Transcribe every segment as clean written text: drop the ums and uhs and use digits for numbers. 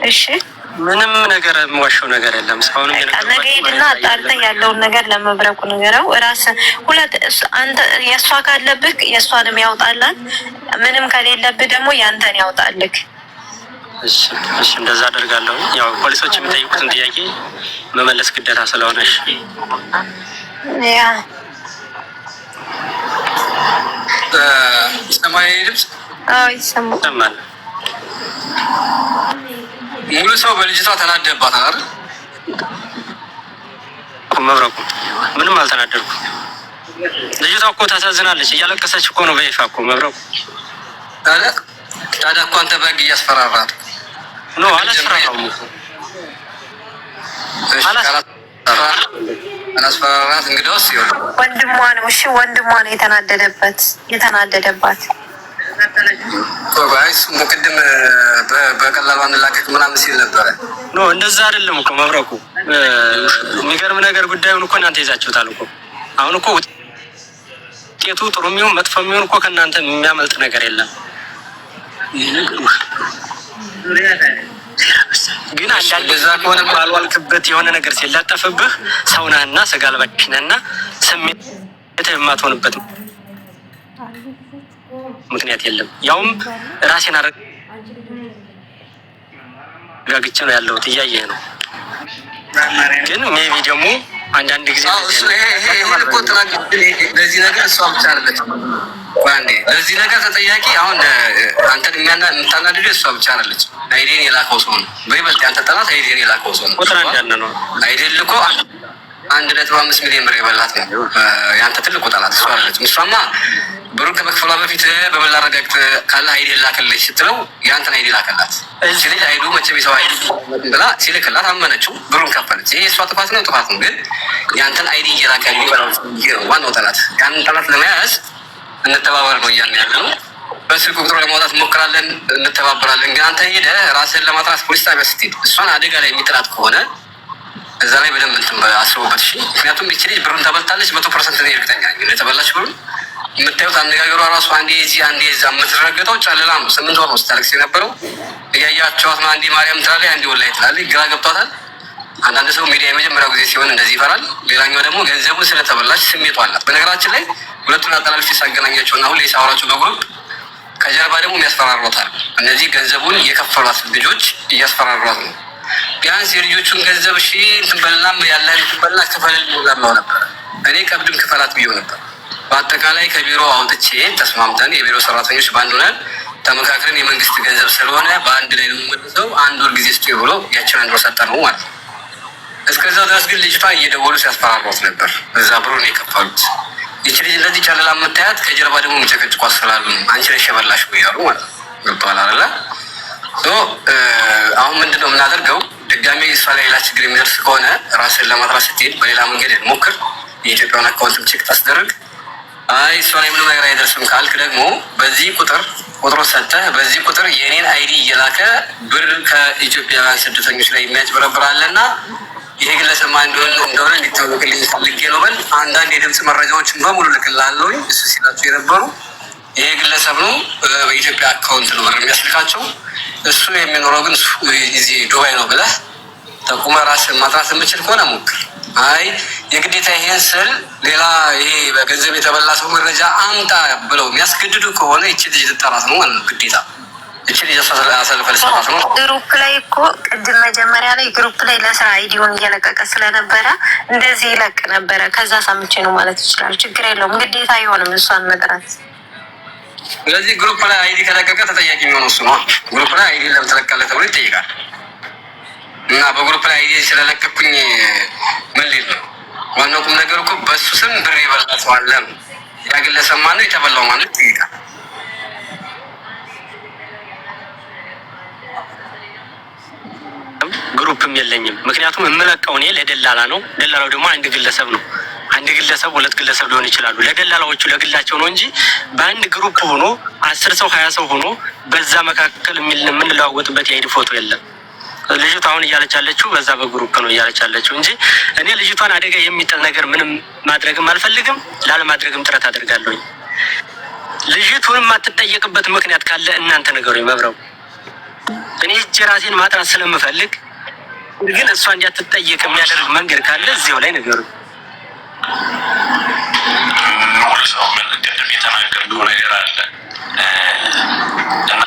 እሺ። ምንም ነገር የምዋሸው ነገር የለም። እስካሁንም ነገ ሂድና አጣርተህ ያለውን ነገር ለመብረቁ ንገረው። እራስህ ሁለት አንተ የእሷ ካለብህ የእሷንም ያውጣላት፣ ምንም ከሌለብህ ደግሞ ያንተን ያውጣልክ። እሺ፣ እሺ፣ እንደዛ አደርጋለሁ። ያው ፖሊሶች የሚጠይቁትን ጥያቄ መመለስ ግዴታ ስለሆነ እሺ። ያ ይሰማል ድምፅ? አዎ ይሰማል። ሙሉ ሰው በልጅቷ ተናደባታል አይደል? መብረቁ ምንም አልተናደድኩም። ልጅቷ እኮ ታሳዝናለች። እያለቀሰች እኮ ነው በይፋ እኮ መብረቁ። ታዲያ እኮ አንተ በህግ እያስፈራራት No፣ አላስፈራራውም እኮ። አላስፈራራት። እንግዲያውስ ወንድሟ ነው። እሺ ወንድሟ ነው የተናደደበት የተናደደባት። ቅድም በቀላሉ አንላቀቅ ምናምን ሲል ነበረ። No፣ እንደዛ አይደለም እኮ መብረቁ። የሚገርም ነገር ጉዳዩን እኮ እናንተ ይዛችሁታል እኮ። አሁን እኮ ውጤቱ ጥሩ የሚሆን መጥፎ የሚሆን እኮ ከእናንተ የሚያመልጥ ነገር የለም። ግን አንዳንድ ከሆነ ባልዋልክበት የሆነ ነገር ሲለጠፍብህ ሰው ነህና ስጋ ለባሽ ነህና ስሜት የማትሆንበት ምክንያት የለም። ያውም ራሴን አረጋግቼ ነው ያለሁት፣ እያየህ ነው። ግን maybe ደግሞ አንዳንድ ጊዜ ለዚህ ነገር እሷ ብቻ አይደለችም። ለዚህ ነገር ተጠያቂ አሁን አንተን የምታናድደው እሷ ብቻ አይደለችም። ID ን የላከው ሰው ነው። በይበልጥ ያንተ ጠላት ID ን የላከው ሰው ነው። ID ን ልኮ 1.5 ሚሊዮን ብር የበላት ነው የአንተ ትልቁ ጠላት፣ እሷ አይደለችም። እሷማ ብሩን ከመክፈሏ በፊት በበላ አረጋግጥ ካለ ID ላክልኝ ስትለው የአንተን ID ላከላት። እዚህ ልጅ ID ው መቼም የሰው ID ብላ ሲልክላት አመነችው፣ ብሩን ከፈለች። ይሄ እሷ ጥፋት ነው፣ ጥፋት ነው። ግን የአንተን ID እየላከ የሚበላው ነው ዋናው ጠላት። ያንን ጠላት ለመያዝ እንተባበር ነው እያልን ያለ ነው። በስልክ ቁጥሩ ለማውጣት እንሞክራለን፣ እንተባበራለን። ግን አንተ ሄደህ ራስህን ለማጥራት ፖሊስ ጣቢያ ስትሄድ እሷን አደጋ ላይ የሚጥላት ከሆነ እዛ ላይ በደንብ እንትን አስቡበት። እሺ፣ ምክንያቱም ይቺ ልጅ ብሩን ተበልታለች፣ 100% ነው እርግጠኛ ነኝ የተበላች ብሩን። የምታዩት አነጋገሯ ራሱ አንዴ እዚህ አንዴ እዛ የምትረገጠው ጨለላ ነው። 8 ወር ነው ስታለቅስ የነበረው። እያያቸዋት ነው። አንዴ ማርያም ትላለች፣ አንዴ ወላሂ ትላለች። ግራ ገብቷታል። አንዳንድ ሰው ሚዲያ የመጀመሪያው ጊዜ ሲሆን እንደዚህ ይፈራል። ሌላኛው ደግሞ ገንዘቡን ስለተበላች ስሜቷ አላት። በነገራችን ላይ ሁለቱን አጠላልፌ ሳገናኛቸው እና ሁሌ ሳወራቸው በ group ከጀርባ ደግሞ የሚያስፈራሯታል። እነዚህ ገንዘቡን የከፈሏት ልጆች እያስፈራሯት ነው። ቢያንስ የልጆቹን ገንዘብ እሺ እንትን በልናም ያለህን እንትን በልና ክፈልል ነው ነበር። እኔ ቀብድም ክፈላት ብዬው ነበር። በአጠቃላይ ከቢሮ አውጥቼ ተስማምተን የቢሮ ሰራተኞች በአንድ ሆነን ተመካክረን የመንግስት ገንዘብ ስለሆነ በአንድ ላይ ነው የምንመልሰው፣ አንድ ወር ጊዜ ስጡ ብሎ ያችን አንድ ወር ሰጠነው ማለት ነው። እስከዛ ድረስ ግን ልጅቷ እየደወሉ ሲያስፈራሯት ነበር። እዛ ብሩን የከፈሉት ይቺ ልጅ እንደዚህ ጨለላ የምታያት ከጀርባ ደግሞ የሚጨቀጭቋት ስላሉ ነው። አንቺ ነሽ የበላሽው እያሉ ማለት ነው። ገብቶሃል አይደለ? አሁን ምንድን ነው የምናደርገው? ድጋሜ እሷ ላይ ሌላ ችግር የሚደርስ ከሆነ ራስን ለማጥራት ስትሄድ በሌላ መንገድ ሞክር። የኢትዮጵያን account ም check ታስደርግ። አይ እሷ ላይ ምንም ነገር አይደርስም ካልክ ደግሞ በዚህ ቁጥር ቁጥሩ ሰጥተህ በዚህ ቁጥር የኔን ID እየላከ ብር ከኢትዮጵያውያን ስደተኞች ላይ የሚያጭበረብር አለና ይሄ ግለሰብ ማን እንደሆነ እንዲታወቅልኝ ፈልጌ ነው በል። አንዳንድ የድምፅ መረጃዎችን በሙሉ ልክልሃለሁኝ። እሱ ሲላቸው የነበሩ ይሄ ግለሰብ ነው፣ በኢትዮጵያ account ነው ብር የሚያስልካቸው፣ እሱ የሚኖረው ግን እዚህ ዱባይ ነው ብለህ ጠቁመህ ራስህን ማጥራት የምችል ከሆነ ሞክር። አይ የግዴታ ይሄን ስል ሌላ ይሄ በገንዘብ የተበላ ሰው መረጃ አምጣ ብለው የሚያስገድዱ ከሆነ ይቺ ልጅ ልጠራት ነው ማለት ነው ግዴታ። ይቺ ልጅ አሰልፈህ ልሰጣት ነው። Group ላይ እኮ ቅድም መጀመሪያ ላይ group ላይ ለስራ ID ውን እየለቀቀ ስለነበረ እንደዚህ ይለቅ ነበረ። ከዛ ሰምቼ ነው ማለት ይችላል። ችግር የለውም። ግዴታ አይሆንም እሷን መጥራት። ስለዚህ group ላይ ID ከለቀቀ ተጠያቂ የሚሆነው እሱ ነው። Group ላይ ID ለምን ትለቃለህ ተብሎ ይጠይቃል። እና በ group ላይ ID ስለለቀኩኝ ምን ሊል ነው? ዋናው ቁም ነገር እኮ በእሱ ስም ብር የበላ ሰው አለ ነው። ያ ግለሰብ ማነው? የተበላው ማነው? ይጠይቃል። Group ም የለኝም። ምክንያቱም የምለቀው እኔ ለደላላ ነው። ደላላው ደግሞ አንድ ግለሰብ ነው። አንድ ግለሰብ፣ ሁለት ግለሰብ ሊሆን ይችላሉ። ለደላላዎቹ ለግላቸው ነው እንጂ በአንድ group ሆኖ 10 ሰው 20 ሰው ሆኖ በዛ መካከል የምንለዋወጥበት የ ID ፎቶ የለም። ልጅቷ አሁን እያለች ያለችው በዛ በ group ነው እያለች ያለችው እንጂ እኔ ልጅቷን አደጋ የሚጥል ነገር ምንም ማድረግም አልፈልግም፣ ላለማድረግም ጥረት አደርጋለሁኝ። ልጅቱን የማትጠየቅበት ምክንያት ካለ እናንተ ንገሩኝ። መብረው እኔ እጅ ራሴን ማጥራት ስለምፈልግ ግን እሷ እንዲያትጠየቅ የሚያደርግ መንገድ ካለ እዚያው ላይ ነገሩ። ሙሉ ሰው ቅድም የተናገርከው ነገር አለ እና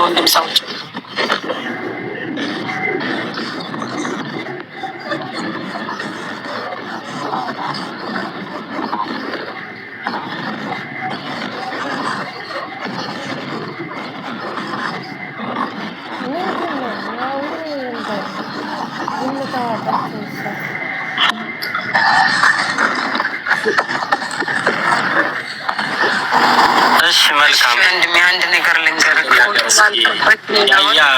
ወንድም ሰዎች እሺ መልካም ወንድሜ፣ አንድ ነገር ልንገርህ።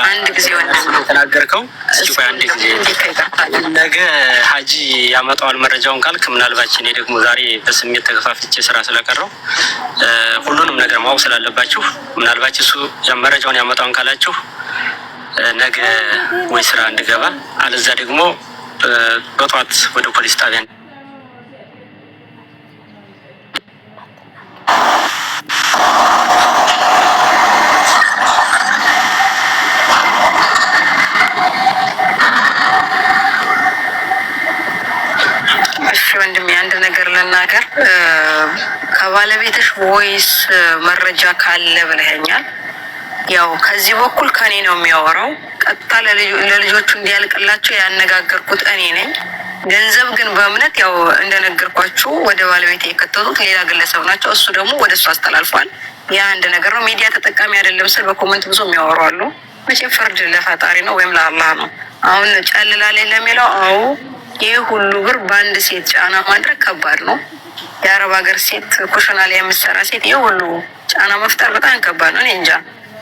አንድ ጊዜ ወንድሜ የተናገርከው እስኪ ቆይ አንድ ጊዜ ነገ ሀጂ ያመጣዋል መረጃውን ካልክ፣ ምናልባት እኔ ደግሞ ዛሬ በስሜት ተገፋፍቼ ስራ ስለቀረው ሁሉንም ነገር ማወቅ ስላለባችሁ፣ ምናልባት እሱ መረጃውን ያመጣውን ካላችሁ ነገ ወይ ስራ እንድገባ፣ አለዛ ደግሞ በጠዋት ወደ ፖሊስ ጣቢያ። እሺ ወንድሜ፣ አንድ ነገር ልናገር። ከባለቤትሽ voice መረጃ ካለ ብለኸኛል። ያው ከዚህ በኩል ከኔ ነው የሚያወራው። ቀጥታ ለልጆቹ እንዲያልቅላቸው ያነጋገርኩት እኔ ነኝ። ገንዘብ ግን በእምነት ያው እንደነገርኳችሁ ወደ ባለቤት የከተቱት ሌላ ግለሰብ ናቸው። እሱ ደግሞ ወደ እሱ አስተላልፏል። ያ አንድ ነገር ነው። ሚዲያ ተጠቃሚ አይደለም ስል በ comment ብዙ የሚያወሩ አሉ። መቼም ፍርድ ለፈጣሪ ነው ወይም ለአላህ ነው። አሁን ጨልላለች ለሚለው፣ አዎ፣ ይህ ሁሉ ብር በአንድ ሴት ጫና ማድረግ ከባድ ነው። የአረብ ሀገር ሴት፣ ኩሽና ላይ የምትሰራ ሴት ይህ ሁሉ ጫና መፍጠር በጣም ከባድ ነው። እኔ እንጃ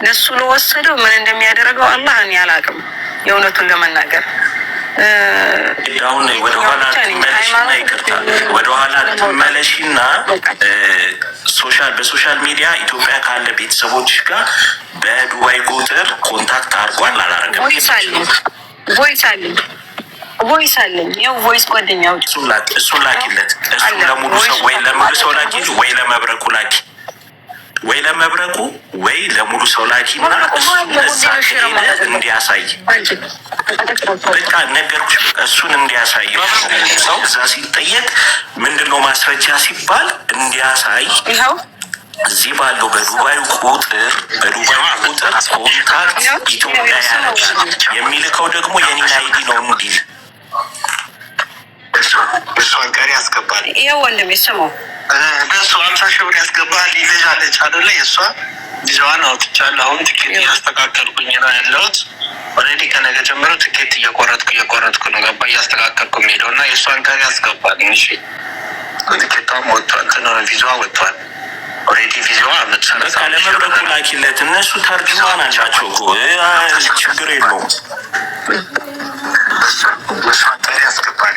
ለሱ ለወሰደው ምን እንደሚያደርገው አላህ፣ እኔ አላውቅም። የእውነቱን ለመናገር አሁን ወደኋላ ትመለሽና፣ ይቅርታ፣ ወደኋላ ትመለሽና በ social media ኢትዮጵያ ካለ ቤተሰቦች ጋር በዱባይ ቁጥር contact አድርጓል አላረገም? Voice አለኝ፣ voice አለኝ፣ voice አለኝ። ያው voice ጓደኛው እሱን ላኪለት። እሱን ለሙሉ ሰው ወይ ለሙሉ ሰው ላኪ ወይ ለመብረቁ ላኪ፣ ወይ ለመብረቁ ወይ ለሙሉ ሰው ላኪና እሱን እዛ ከሄደ እንዲያሳይ በቃ ነገርኩሽ። በቃ እሱን እንዲያሳይ ሰው እዛ ሲጠየቅ ምንድን ነው ማስረጃ ሲባል እንዲያሳይ ይኸው እዚህ ባለው በዱባዩ ቁጥር contact ኢትዮጵያ ያደርጋል። የሚልከው ደግሞ የኔን ID ነው እንዲል። እሷን ቀሪ ያስገባል። ይኸው ወንድሜ ስማው። በእሱ 50,000 ብር ያስገባል። ልጅ አለች አይደለ? የእሷ ቪዛዋን አውጥቻለሁ። አሁን ትኬት እያስተካከልኩኝ ነው ያለሁት። Already ከነገ ጀምሮ ትኬት እየቆረጥኩ እየቆረጥኩ ነው። ገባ እያስተካከልኩ የሚሄደው እና የእሷን ቀሪ ያስገባል። እሺ፣ ትኬቷም ወጥቷል፣ እንትን ቪዛዋ ወጥቷል። Already ቪዛዋ 130 በቃ ለመብረቁ ላኪለት። እነሱ ተርጅማን አላቸው እኮ፣ ችግር የለውም። የእሷን ቀሪ ያስገባል።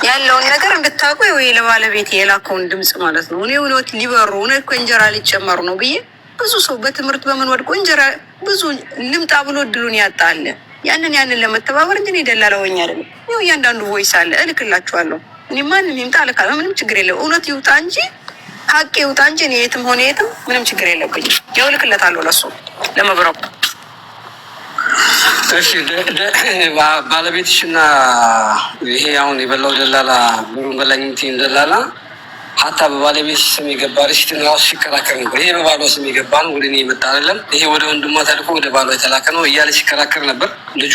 ያለውን ነገር እንድታውቁ ወይ ለባለቤት የላከውን ድምጽ ማለት ነው። እኔ እውነት ሊበሩ፣ እውነት እኮ እንጀራ ሊጨመሩ ነው ብዬ፣ ብዙ ሰው በትምህርት በምን ወድቆ እንጀራ ብዙ ልምጣ ብሎ እድሉን ያጣለ፣ ያንን ለመተባበር እንጂ እኔ ደላላ ሆኜ አይደለም። ይኸው እያንዳንዱ voice አለ፣ እልክላችኋለሁ። እኔ ማንም ይምጣ እልካለሁ። ምንም ችግር የለም። እውነት ይውጣ እንጂ፣ ሀቅ ይውጣ እንጂ እኔ የትም ሆነ የትም ምንም ችግር የለብኝም። ያው እልክለታለሁ ለሱ ለመብረቁ። እሺ፣ ባለቤትሽና ይሄ አሁን የበላው ደላላ፣ ብሩን በላኝ የምትይኝ ደላላ፣ ሀታ በባለቤትሽ ስም የገባ receipt ን ራሱ ሲከራከር ነበር። ይሄ በባሏ ስም የገባ ነው፣ ወደ እኔ የመጣ አይደለም፣ ይሄ ወደ ወንድሟ ተልኮ ወደ ባሏ የተላከ ነው እያለ ሲከራከር ነበር ልጁ።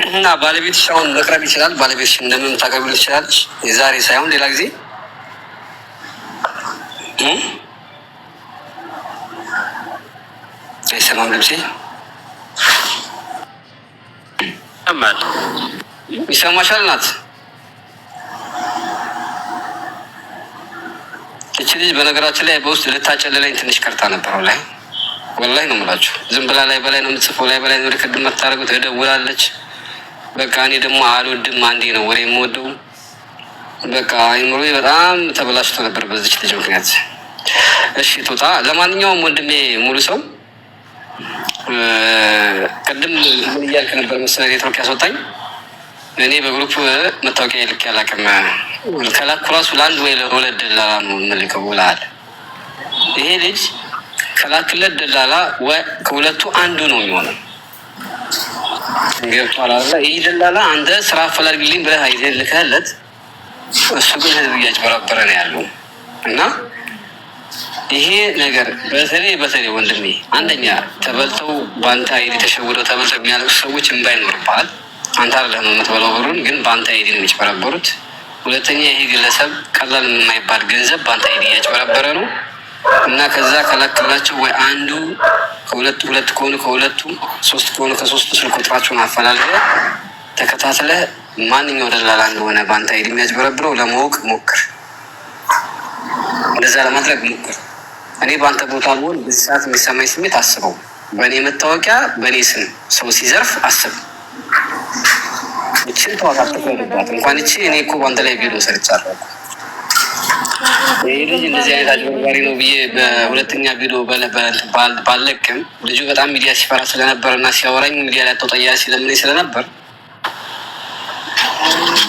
እና ባለቤትሽ አሁን መቅረብ ይችላል። ባለቤትሽ እንደምን ታቀርቢው ትችላለች። የዛሬ ሳይሆን ሌላ ጊዜ እ? አይሰማም ድምፄ? ይሰማል። ይሰማሻል ናት? እቺ ልጅ በነገራችን ላይ በውስጥ ልታጨልለኝ ትንሽ ቀርታ ነበር። ወላሂ ወላሂ ነው የምላችሁ። ዝም ብላ ላይ በላይ ነው የምትጽፈው፣ ላይ በላይ ነው record የምታደርገው፣ ትደውላለች። በቃ እኔ ደግሞ አልወድም፣ አንዴ ነው ወሬ የምወደው። በቃ አይምሮዬ በጣም ተበላሽቶ ነበር በዚች ልጅ ምክንያት። እሺ ቶጣ፣ ለማንኛውም ወንድሜ ሙሉ ሰው፣ ቅድም ምን እያልክ ነበር መሰለህ ኔትወርክ ያስወጣኝ። እኔ በ group መታወቂያ ልኬ አላውቅም። ከላኩ ራሱ ለአንድ ወይ ለሁለት ደላላ ነው የምልከው ብለሃል። ይሄ ልጅ ከላክለት ደላላ ከሁለቱ አንዱ ነው የሚሆነው። ገብቶሃል አይደለ? ይህ ደላላ አንተ ስራ አፈላልግልኝ ብለህ አይተህ ልከህለት፣ እሱ ግን ህዝብ እያጭበረበረ ነው ያለው። እና ይሄ ነገር በተለይ በተለይ ወንድሜ፣ አንደኛ ተበልተው በአንተ ID ተሸውደው ተበልተው የሚያለቅሱ ሰዎች እንባ ይኖርብሃል። አንተ አይደለህም የምትበላው ብሩን፣ ግን በአንተ ID ነው የሚጭበረበሩት። ሁለተኛ ይሄ ግለሰብ ቀላል የማይባል ገንዘብ በአንተ ID እያጭበረበረ ነው። እና ከዛ ከላክላቸው ወይ አንዱ ከሁለቱ፣ ሁለት ከሆኑ ከሁለቱ፣ ሶስት ከሆኑ ከሶስቱ ስልክ ቁጥራቸውን አፈላልገህ ተከታትለህ ማንኛው ደላላ እንደሆነ በአንተ ID የሚያጭበረብረው ለማወቅ ሞክር። እንደዛ ለማድረግ ሞክር። እኔ በአንተ ቦታ ብሆን በዚህ ሰዓት የሚሰማኝ ስሜት አስበው። በእኔ መታወቂያ በእኔ ስም ሰው ሲዘርፍ አስብ። እችን ተዋት፣ አትፍረድባት። እንኳን እቺ እኔ እኮ በአንተ ላይ ቪዲዮ ሰርቻለሁ እኮ። ይህ ልጅ እንደዚህ አይነት አጭበርባሪ ነው ብዬ በሁለተኛ ቪዲዮ ባለቅም ልጁ በጣም ሚዲያ ሲፈራ ስለነበር እና ሲያወራኝ ሚዲያ ላይ አታውጣ ሲለምነኝ ስለነበር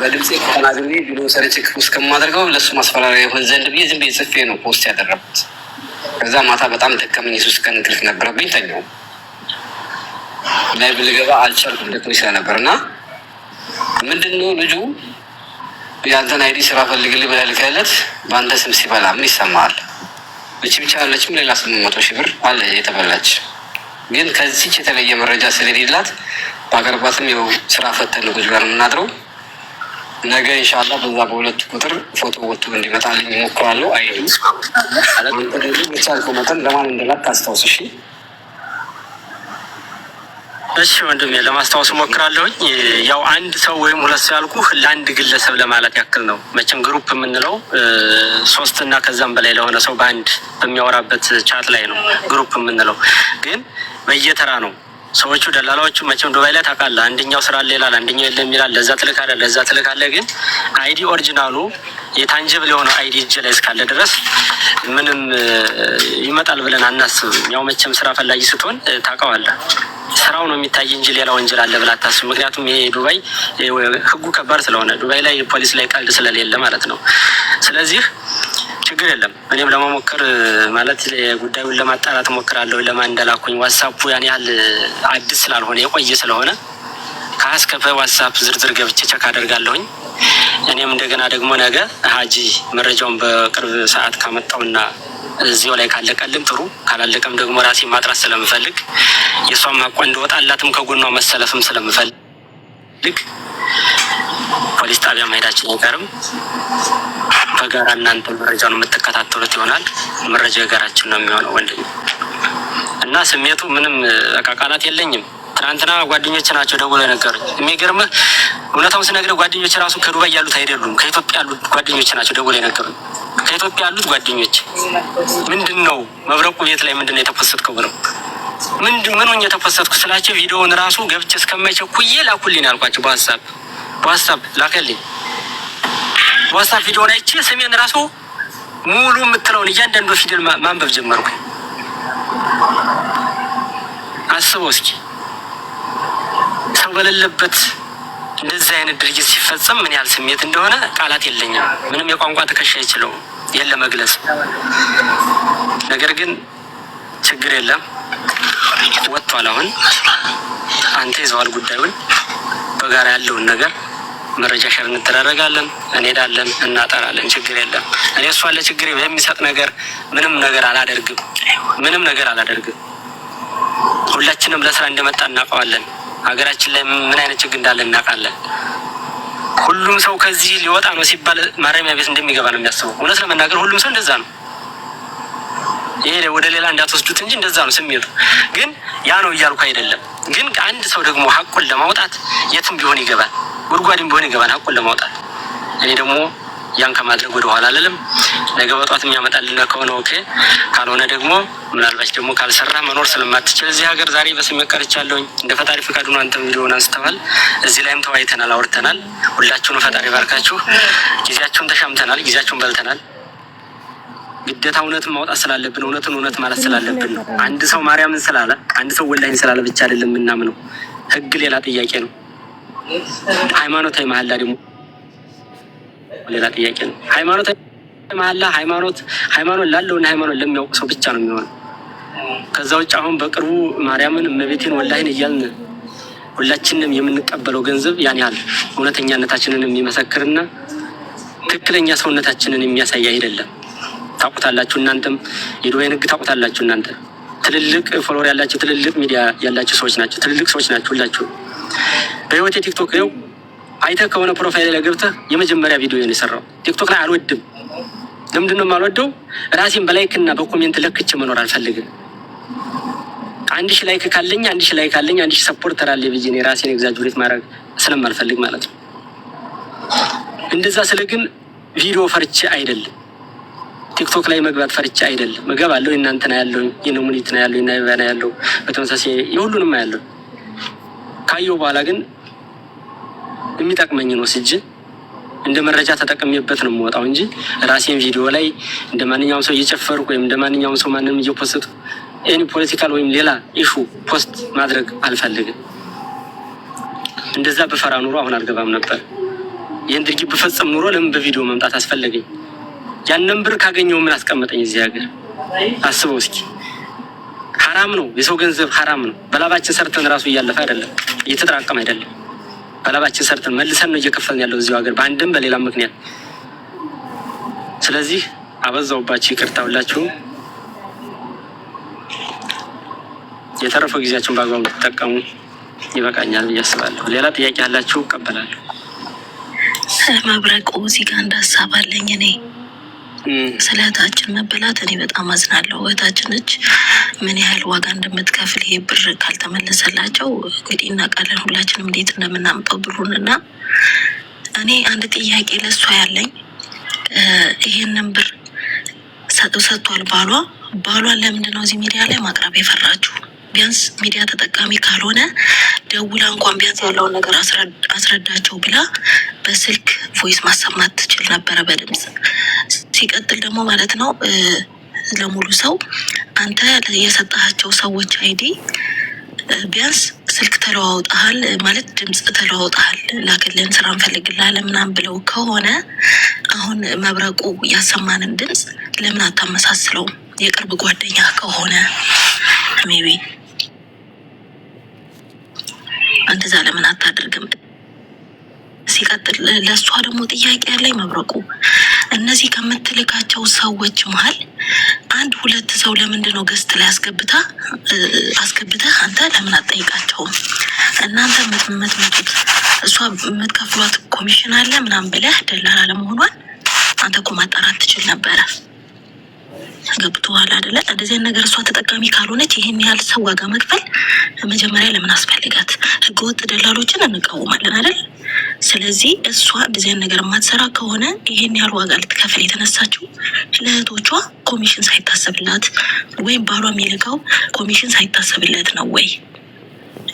በድምፄ ተናግሬ ቪዲዮ ሰርቼ post እስከማደርገው ለእሱ ማስፈራሪያ ይሆን ዘንድ ብዬ ዝም ብዬ ጽፌ ነው post ያደረኩት። ከዛ ማታ በጣም ደከመኝ። የ3 ቀን እንቅልፍ ነበረብኝ። ተኛው። ላይ ልገባ አልቻልኩም ደክሞኝ ስለነበር። እና ምንድነው ልጁ የአንተን ID ስራ ፈልግልኝ ብለህ ልከህለት በአንተ ስም ሲበላ ምን ይሰማሃል? እቺ ብቻ አለችም፣ ሌላ 800,000 ብር አለ የተበላች። ግን ከዚች የተለየ መረጃ ስለሌላት በአቅርባትም ይኸው ስራ ፈተን ቁጭ ብለን የምናድረው። ነገ ኢንሻላህ በዛ በሁለቱ ቁጥር ፎቶ ወጥቶ እንዲመጣልኝ እሞክራለሁ። ID አንተ ደግሞ በቻልከው መጠን ለማን እንደላክ አስታውስ። እሺ። እሺ ወንድሜ፣ ለማስታወስ እሞክራለሁኝ። ያው አንድ ሰው ወይም ሁለት ሰው ያልኩህ ለአንድ ግለሰብ ለማለት ያክል ነው። መቼም group የምንለው ሶስት እና ከዛም በላይ ለሆነ ሰው በአንድ በሚያወራበት chat ላይ ነው group የምንለው። ግን በየተራ ነው ሰዎቹ፣ ደላላዎቹ። መቼም ዱባይ ላይ ታውቃለህ፣ አንደኛው ስራ አለ ይላል፣ አንደኛው የለም ይላል። ለዛ ትልካለህ፣ ለዛ ትልካለህ። ግን ID original ኡ የ tangible የሆነው ID እጅ ላይ እስካለ ድረስ ምንም ይመጣል ብለን አናስብም። ያው መቼም ስራ ፈላጊ ስትሆን ታውቀዋለህ፣ ስራው ነው የሚታይ እንጂ ሌላ ወንጀል አለ ብለህ አታስብም። ምክንያቱም ይሄ ዱባይ ህጉ ከባድ ስለሆነ፣ ዱባይ ላይ ፖሊስ ላይ ቀልድ ስለሌለ ማለት ነው። ስለዚህ ችግር የለም። እኔም ለመሞከር ማለት ጉዳዩን ለማጣራት እሞክራለሁ። ለማን እንደላኩኝ ዋትሳፑ ያን ያህል አዲስ ስላልሆነ፣ የቆየ ስለሆነ ከአስከፈ ዋትሳፕ ዝርዝር ገብቼ check አደርጋለሁኝ። እኔም እንደገና ደግሞ ነገ ሀጂ መረጃውን በቅርብ ሰዓት ካመጣውና እዚያው ላይ ካለቀልም ጥሩ፣ ካላለቀም ደግሞ ራሴ ማጥራት ስለምፈልግ፣ የእሷም ሀቋ እንደወጣላትም ከጎኗ መሰለፍም ስለምፈልግ ፖሊስ ጣቢያ መሄዳችን አይቀርም። በጋራ እናንተ መረጃውን የምትከታተሉት ይሆናል። መረጃው የጋራችን ነው የሚሆነው ወንድም። እና ስሜቱ ምንም በቃ ቃላት የለኝም። ትናንትና ጓደኞች ናቸው ደውለው የነገሩኝ። የሚገርምህ እውነታውን ስነግርህ ጓደኞች ራሱ ከዱባይ ያሉት አይደሉም፣ ከኢትዮጵያ ያሉት ጓደኞች ናቸው ደውለው የነገሩኝ። ከኢትዮጵያ ያሉት ጓደኞች ምንድን ነው መብረቁ ቤት ላይ ምንድን ነው የተፖሰትከው ብለው፣ ምንድን ምን ሆኜ የተፖሰትኩ ስላቸው ቪዲዮውን ራሱ ገብቼ እስከማይቸኩዬ ላኩልኝ አልኳቸው። በዋትሳፕ ላከልኝ። በዋትሳፕ ቪዲዮውን አይቼ ስሜን ራሱ ሙሉ የምትለውን እያንዳንዱ ፊደል ማንበብ ጀመርኩኝ። አስበው እስኪ፣ ሰው በሌለበት እንደዚህ አይነት ድርጊት ሲፈጸም ምን ያህል ስሜት እንደሆነ ቃላት የለኝም። ምንም የቋንቋ ትከሻ አይችለውም ይህን ለመግለጽ። ነገር ግን ችግር የለም፣ ወጥቷል። አሁን አንተ ይዘዋል ጉዳዩን። በጋራ ያለውን ነገር መረጃ share እንደራረጋለን፣ እንሄዳለን፣ እናጠራለን። ችግር የለም። እኔ እሷን ለችግር የሚሰጥ ነገር ምንም ነገር አላደርግም። ምንም ነገር አላደርግም። ሁላችንም ለስራ እንደመጣ እናውቀዋለን። ሀገራችን ላይ ምን አይነት ችግር እንዳለ እናውቃለን። ሁሉም ሰው ከዚህ ሊወጣ ነው ሲባል ማረሚያ ቤት እንደሚገባ ነው የሚያስበው። እውነት ለመናገር ሁሉም ሰው እንደዛ ነው። ይሄ ወደ ሌላ እንዳትወስዱት እንጂ እንደዛ ነው ስሜቱ። ግን ያ ነው እያልኩ አይደለም። ግን አንድ ሰው ደግሞ ሀቁን ለማውጣት የትም ቢሆን ይገባል፣ ጉድጓድም ቢሆን ይገባል ሀቁን ለማውጣት። እኔ ደግሞ ያን ከማድረግ ወደ ኋላ አልልም። ነገ በጧት የሚያመጣልን ከሆነ okay፣ ካልሆነ ደግሞ ምናልባት ደግሞ ካልሰራ መኖር ስለማትችል እዚህ ሀገር ዛሬ በስሜት ቀርቻለሁኝ። እንደ ፈጣሪ ፈቃዱ ነው። አንተም ቪዲዮውን አንስተዋል። እዚህ ላይም ተወያይተናል፣ አውርተናል። ሁላችሁንም ፈጣሪ ባርካችሁ። ጊዜያችሁን ተሻምተናል፣ ጊዜያችሁን በልተናል። ግዴታ እውነትን ማውጣት ስላለብን፣ እውነትን እውነት ማለት ስላለብን ነው። አንድ ሰው ማርያምን ስላለ፣ አንድ ሰው ወላሂን ስላለ ብቻ አይደለም የምናምነው። ህግ ሌላ ጥያቄ ነው። ሃይማኖታዊ መሀላ ደግሞ ሌላ ጥያቄ ነው። ሃይማኖታዊ መሀላ ሃይማኖት ሃይማኖት ላለውና ሃይማኖት ለሚያውቅ ሰው ብቻ ነው የሚሆነው። ከዛ ውጭ አሁን በቅርቡ ማርያምን፣ እመቤቴን፣ ወላሂን እያልን ሁላችንም የምንቀበለው ገንዘብ ያን ያህል እውነተኛነታችንን የሚመሰክርና ትክክለኛ ሰውነታችንን የሚያሳይ አይደለም። ታውቁታላችሁ፣ እናንተም የዱባይን ህግ ታውቁታላችሁ። እናንተ ትልልቅ follower ያላቸው፣ ትልልቅ ሚዲያ ያላቸው ሰዎች ናቸው። ትልልቅ ሰዎች ናቸው ሁላችሁ። በህይወቴ ቲክቶክ ይኸው አይተህ ከሆነ profile ላይ ገብተህ የመጀመሪያ ቪዲዮ ነው የሰራው። ቲክቶክ ላይ አልወድም። ለምንድን ነው የማልወደው? ራሴን በ like እና በ comment ለክቼ መኖር አልፈልግም። 1000 like ካለኝ፣ 1000 like ካለኝ 1000 supporter አለ ብዬ እኔ ራሴን exaggerate ማድረግ ስለማልፈልግ ማለት ነው። እንደዛ ስለ ግን ቪዲዮ ፈርቼ አይደለም። ቲክቶክ ላይ መግባት ፈርቼ አይደለም። እገባለሁ። የእናንተና ያለው፣ የነሙኒትና ያለው፣ የናይቫና ያለው፣ በተመሳሳይ የሁሉንም ያለው ካየው በኋላ ግን የሚጠቅመኝን ወስጄ እንደ መረጃ ተጠቅሜበት ነው የምወጣው እንጂ ራሴን ቪዲዮ ላይ እንደ ማንኛውም ሰው እየጨፈርኩ ወይም እንደ ማንኛውም ሰው ማንንም እየፖሰቱ any political ወይም ሌላ issue post ማድረግ አልፈልግም። እንደዛ ብፈራ ኑሮ አሁን አልገባም ነበር። ይህን ድርጊት ብፈጽም ኑሮ ለምን በቪዲዮ መምጣት አስፈለገኝ? ያንን ብር ካገኘው ምን አስቀመጠኝ እዚህ ሀገር? አስበው እስኪ። ሀራም ነው። የሰው ገንዘብ ሀራም ነው። በላባችን ሰርተን ራሱ እያለፈ አይደለም፣ እየተጠራቀመ አይደለም። በላባችን ሰርተን መልሰን ነው እየከፈልን ያለው እዚሁ ሀገር በአንድም በሌላም ምክንያት። ስለዚህ አበዛውባችሁ፣ ይቅርታ ሁላችሁም። የተረፈው ጊዜያችሁን በአግባቡ ትጠቀሙ። ይበቃኛል ብዬ አስባለሁ። ሌላ ጥያቄ ያላችሁ እቀበላለሁ። መብረቁ፣ እዚህ ጋር አንድ ሀሳብ አለኝ እኔ። ስለ እህታችን መበላት እኔ በጣም አዝናለሁ። እህታችን ነች፣ ምን ያህል ዋጋ እንደምትከፍል ይሄ ብር ካልተመለሰላቸው እንግዲህ እናውቃለን ሁላችንም እንዴት እንደምናምጠው ብሩን። እና እኔ አንድ ጥያቄ ለእሷ ያለኝ፣ ይሄንን ብር ሰጥቷል ባሏ። ባሏን ለምንድን ነው እዚህ ሚዲያ ላይ ማቅረብ የፈራችሁ? ቢያንስ ሚዲያ ተጠቃሚ ካልሆነ ደውላ እንኳን ቢያንስ ያለውን ነገር አስረዳቸው ብላ በስልክ voice ማሰማት ትችል ነበረ በድምጽ። ሲቀጥል ደግሞ ማለት ነው ለሙሉ ሰው አንተ የሰጣቸው ሰዎች ID ቢያንስ ስልክ ተለዋውጠሃል ማለት ድምፅ ተለዋውጠሃል፣ ላክልን ስራ እንፈልግልሃለን ምናምን ብለው ከሆነ አሁን መብረቁ ያሰማንን ድምፅ ለምን አታመሳስለውም? የቅርብ ጓደኛ ከሆነ maybe እንደዛ ለምን አታደርግም? ሲቀጥል ለእሷ ደግሞ ጥያቄ ያለኝ መብረቁ፣ እነዚህ ከምትልካቸው ሰዎች መሀል አንድ ሁለት ሰው ለምንድን ነው guest ላይ አስገብተህ አንተ ለምን አትጠይቃቸውም? እናንተ የምትመጡት እሷ የምትከፍሏት ኮሚሽን አለ ምናምን ብለህ ደላላ ለመሆኗን አንተ እኮ ማጣራት ትችል ነበረ። ገብቶሃል አይደለ? እንደዚህ ነገር እሷ ተጠቃሚ ካልሆነች ይህን ያህል ሰው ዋጋ መክፈል መጀመሪያ ለምን አስፈልጋት? ህገወጥ ደላሎችን እንቃወማለን አይደል? ስለዚህ እሷ እንደዚህ ነገር የማትሰራ ከሆነ ይህን ያህል ዋጋ ልትከፍል የተነሳችው ለእህቶቿ ኮሚሽን ሳይታሰብላት ወይም ባሏ የሚልከው ኮሚሽን ሳይታሰብለት ነው ወይ?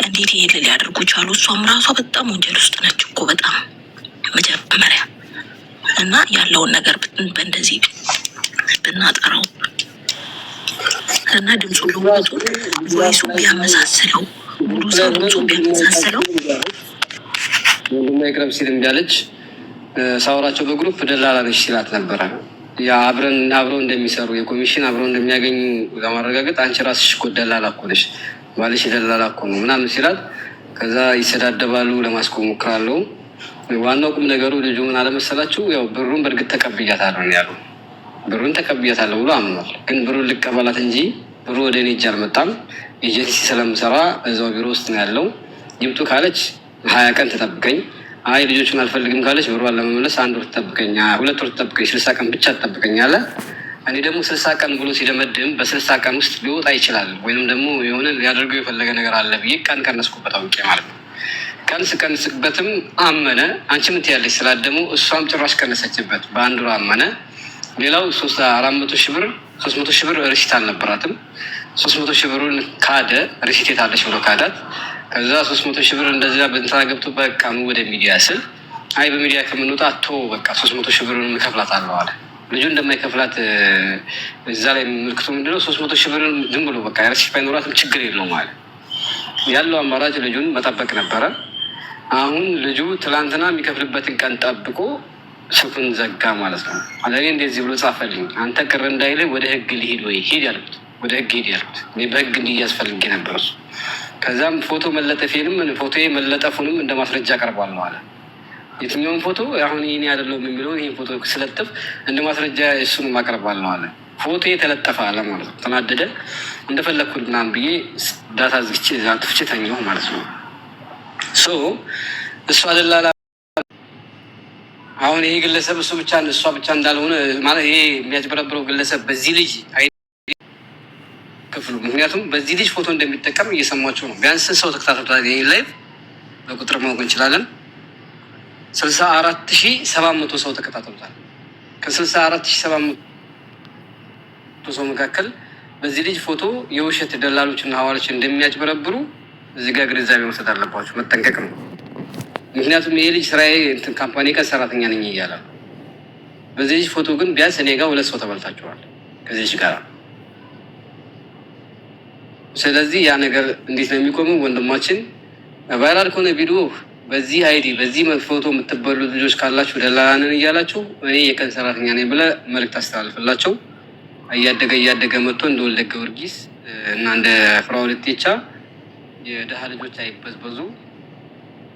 እንዴት ይሄን ሊያደርጉ ቻሉ? እሷም ራሷ በጣም ወንጀል ውስጥ ነች እኮ በጣም መጀመሪያ እና ያለውን ነገር በእንደዚህ ብናጠራው እና ድምፁ ልውጡን voice ኡ ቢያመሳስለው ሙሉ ሰው ድምፁ ቢያመሳስለው ወንድሟ ይቅረብ ሲል እምቢ አለች። ሳውራቸው በ group ደላላ ነች ሲላት ነበረ። ያ አብረን አብረው እንደሚሰሩ የኮሚሽን አብረው እንደሚያገኙ ለማረጋገጥ አንቺ ራስሽ እኮ ደላላ እኮ ነሽ፣ ባልሽ ደላላ እኮ ነው ምናምን ሲላት፣ ከዛ ይሰዳደባሉ። ለማስቆም ሞክራለሁ። ዋናው ቁም ነገሩ ልጁ ምን አለመሰላችሁ፣ ያው ብሩን በእርግጥ ተቀብያታለሁ ነው ያሉ። ብሩን ተቀብያታለሁ ብሎ አምኗል። ግን ብሩን ልቀበላት እንጂ ብሩ ወደ እኔ እጅ አልመጣም። ኤጀንሲ ስለምሰራ እዛው ቢሮ ውስጥ ነው ያለው። ይምጡ ካለች 20 ቀን ትጠብቀኝ። አይ ልጆቹን አልፈልግም ካለች ብሯን ለመመለስ አንድ ወር ትጠብቀኝ፣ 2 ወር ትጠብቀኝ፣ 60 ቀን ብቻ ትጠብቀኝ አለ። እኔ ደግሞ 60 ቀን ብሎ ሲደመድም በ60 ቀን ውስጥ ሊወጣ ይችላል ወይንም ደግሞ የሆነ ሊያደርገው የፈለገ ነገር አለ ብዬ ቀን ቀነስኩበት አውቄ ማለት ነው። ቀን ስቀንስበትም አመነ። አንቺ ምን ትያለሽ ስላት ደግሞ እሷም ጭራሽ ቀነሰችበት። በአንድ ወር አመነ። ሌላው 400,000 ብር፣ 300,000 ብር receipt አልነበራትም። 300,000 ብሩን ካደ። Receipt የታለች ብሎ ካዳት። ከዛ 300,000 ብር እንደዚያ በእንትና ገብቶ በቃ ወደ ሚዲያ ስል አይ በሚዲያ ከምንወጣ ቶ በቃ 300,000 ብሩን እከፍላታለሁ አለ። ልጁ እንደማይከፍላት እዛ ላይ ምልክቱ ምንድነው? 300,000 ብርን ዝም ብሎ በቃ receipt ባይኖራትም ችግር የለውም አለ። ያለው አማራጭ ልጁን መጠበቅ ነበረ። አሁን ልጁ ትላንትና የሚከፍልበትን ቀን ጠብቆ ስልኩን ዘጋ ማለት ነው። ለእኔ እንደዚህ ብሎ ጻፈልኝ። አንተ ቅር እንዳይልህ ወደ ህግ ልሂድ ወይ ሂድ ያልኩት፣ ወደ ህግ ሂድ ያልኩት እኔ በህግ እንዲያዝ ፈልጌ ነበር እሱ። ከዛም ፎቶ መለጠፌንም ፎቶ መለጠፉንም እንደ ማስረጃ አቀርባለሁ አለ። የትኛውን ፎቶ አሁን ይሄኔ አይደለሁም የሚለውን ይህን ፎቶ ስለጥፍ እንደ ማስረጃ እሱንም አቀርባለሁ አለ። ፎቶ የተለጠፈ አለ ማለት ነው። ተናደደ። እንደፈለግኩ ምናምን ብዬ data ዝግቼ አጥፍቼ ተኛሁ ማለት ነው። So እሱ አደላላ አሁን ይሄ ግለሰብ እሱ ብቻ እሷ ብቻ እንዳልሆነ ማለት ይሄ የሚያጭበረብረው ግለሰብ በዚህ ልጅ ክፍሉ ምክንያቱም በዚህ ልጅ ፎቶ እንደሚጠቀም እየሰማቸው ነው። ቢያንስ ሰው ተከታትሎታል። ይህን live በቁጥር ማወቅ እንችላለን። 64,700 ሰው ተከታትሎታል። ከ64,700 ሰው መካከል በዚህ ልጅ ፎቶ የውሸት ደላሎችና ሐዋሎች እንደሚያጭበረብሩ እዚህ ጋር ግንዛቤ መውሰድ አለባቸው። መጠንቀቅ ነው። ምክንያቱም ይሄ ልጅ ስራዬ እንትን company ቀን ሰራተኛ ነኝ እያለ ነው። በዚህ ልጅ ፎቶ ግን ቢያንስ እኔ ጋር ሁለት ሰው ተበልታችኋል ከዚህ ልጅ ጋር። ስለዚህ ያ ነገር እንዴት ነው የሚቆመው? ወንድማችን viral ከሆነ ቪዲዮ በዚህ ID በዚህ ፎቶ የምትበሉ ልጆች ካላችሁ ደላላንን እያላችሁ እኔ የቀን ሰራተኛ ነኝ ብለህ መልዕክት አስተላልፍላቸው። እያደገ እያደገ መጥቶ እንደ ወልደ ጊዮርጊስ እና እንደ ፍራኦል ኢቴቻ የድሀ ልጆች አይበዝበዙ።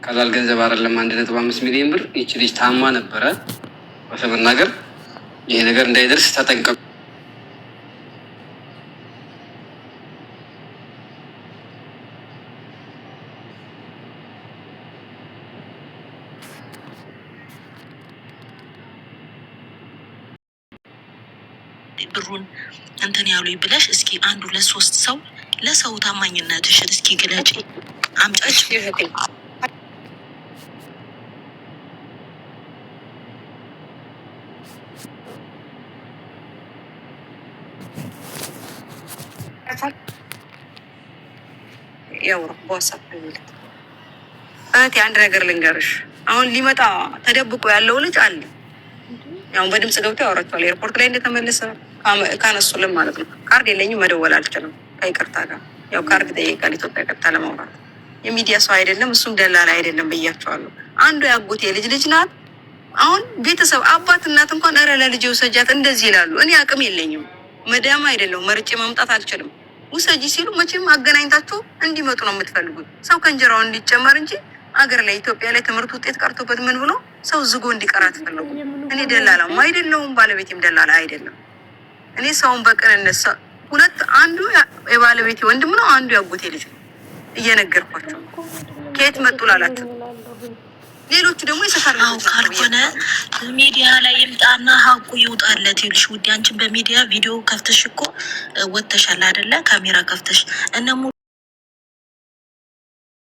ቀላል ገንዘብ አይደለም። 1.5 ሚሊዮን ብር። ይቺ ልጅ ታማ ነበረ። በመናገር ይሄ ነገር እንዳይደርስ ተጠንቀቁ። ብሩን እንትን ያሉኝ ብለሽ እስኪ አንድ ሁለት ሶስት ሰው ለሰው ታማኝነትሽን እስኪ ግለጪ አምጫጭ። ያው በ WhatsApp እህቴ አንድ ነገር ልንገርሽ። አሁን ሊመጣ ተደብቆ ያለው ልጅ አለ። ያሁን በድምጽ ገብቶ ያወራቸዋል። ኤርፖርት ላይ እንደተመለሰ ካነሱልን ማለት ነው። ካርድ የለኝም መደወል አልችልም ከይቅርታ ጋር። ያው ካርድ ይጠይቃል ኢትዮጵያ ቀጥታ ለማውራት። የሚዲያ ሰው አይደለም እሱም ደላላ አይደለም ብያቸዋለሁ። አንዱ ያጎቴ ልጅ ልጅ ናት። አሁን ቤተሰብ አባት እናት እንኳን ኧረ ለልጅ ውሰጃት እንደዚህ ይላሉ። እኔ አቅም የለኝም፣ መዳም አይደለሁም፣ መርጬ መምጣት አልችልም። ውሰጂ ሲሉ መቼም አገናኝታችሁ እንዲመጡ ነው የምትፈልጉት። ሰው ከእንጀራው እንዲጨመር እንጂ አገር ላይ ኢትዮጵያ ላይ ትምህርት ውጤት ቀርቶበት ምን ብሎ ሰው ዝጎ እንዲቀር አትፈልጉ። እኔ ደላላም አይደለሁም፣ ባለቤቴም ደላላ አይደለም። እኔ ሰውን በቅንነት ሁለት አንዱ የባለቤቴ ወንድም ነው፣ አንዱ ያጎቴ ልጅ ነው። እየነገርኳቸው ከየት መጡ ላላችሁ ሌሎቹ ደግሞ የሰፈር አው ካልሆነ ሚዲያ ላይ ይምጣና ሀቁ ይውጣለት። ይኸውልሽ ውዴ፣ አንቺን በሚዲያ ቪዲዮ ከፍተሽ እኮ ወጥተሻል አይደለ? ካሜራ ከፍተሽ እነ ሙሉ